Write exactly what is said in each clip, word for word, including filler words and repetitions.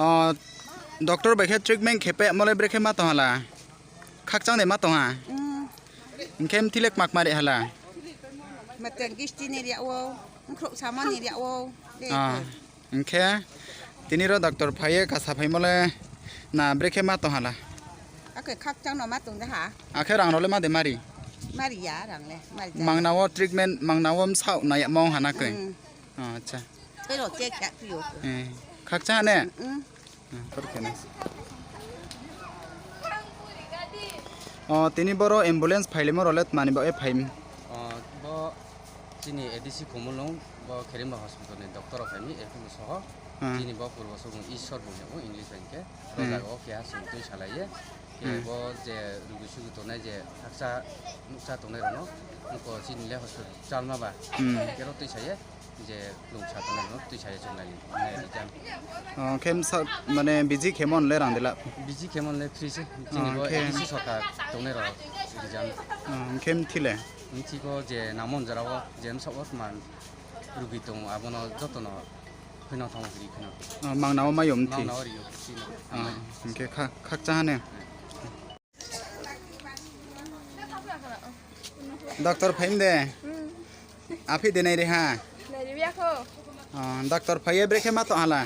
O, doctor bai khe treatment khe pehmo le brekhe ma tong ha la? Khakchang de ma tong ha? Hing khe mthi le kma kma ri ha la? Matang gisti ni ri ou, nkhrouh samo ni ri ou. Hing khe tini ro doctor phai ye kasa phaimo le na brekhe ma tong ha la? Akhe khakchang no ma tong de ha. Akhe rang rao le ma de mari? Mari ya, rang le mari ya. Mangna wo treatment, mangna wo bsaoh nai yagmo ong ha na khe? Acha. Khakchang ha ne? O, tini boro ambulance phailaimo rao le tma ni baoh ye phai mi? Bo chini A D C Kumulung, bo Kherimba hospital ni doctor rao phai mi, A P M soho. Chini bo purbo subung Isor bung hing ou, English bai hing khe. Ro jaga wo keha chung tuisalai ye. Khe bo je rugi sugi tongnai je hakcha nuhkcha tongnai rao no, ongko chini le hospital chalma ba. Khe ro tuisa ye, je lungsa tongnai rao no tuisa ye chung nai, nai ri jam. O, khe bsa, mane busy khemo le rang de la? Busy khemo le free se, chini bo A D C sorkar tongnai rao ri jam. Khe mthi le? Mthi pho je nangmo jora wo, je bsaoh wo tma rugi tong ou, abo no joto no khuinang thanng ri khuinang. Mangna wo mai yo mthi? Mangna wo ri ou, chini. Hing khe khakchang ha ne? Doctor phai mi de? Aphi de nai ri ha? Doctor phai ye brekhe ma tong ha la?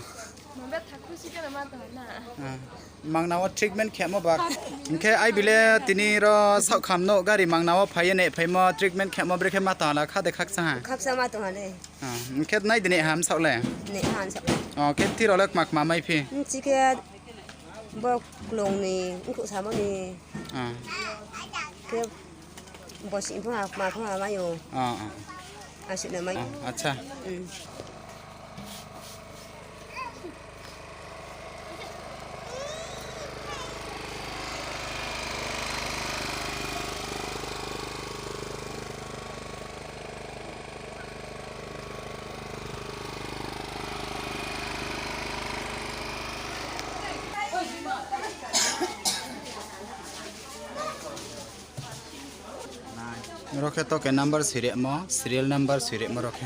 Mangna wo treatment khemo ba. Hing khe ai bi le tini ro saohkham no gari mangna wo phai ye nai phaimo treatment khemo brekhe ma tong ha la, kha de khakchang ha? Hing khe nai de nai ha bsaoh le? Khe mthi rao le kma kma mai phi? Mthi khe bo klong ni, nkhrouh samo ni. Khe bosi pho ha, kma pho ha mai ou. Asuh no mai. Acha. Ro khe token number soiremo, serial number soiremo ro khe.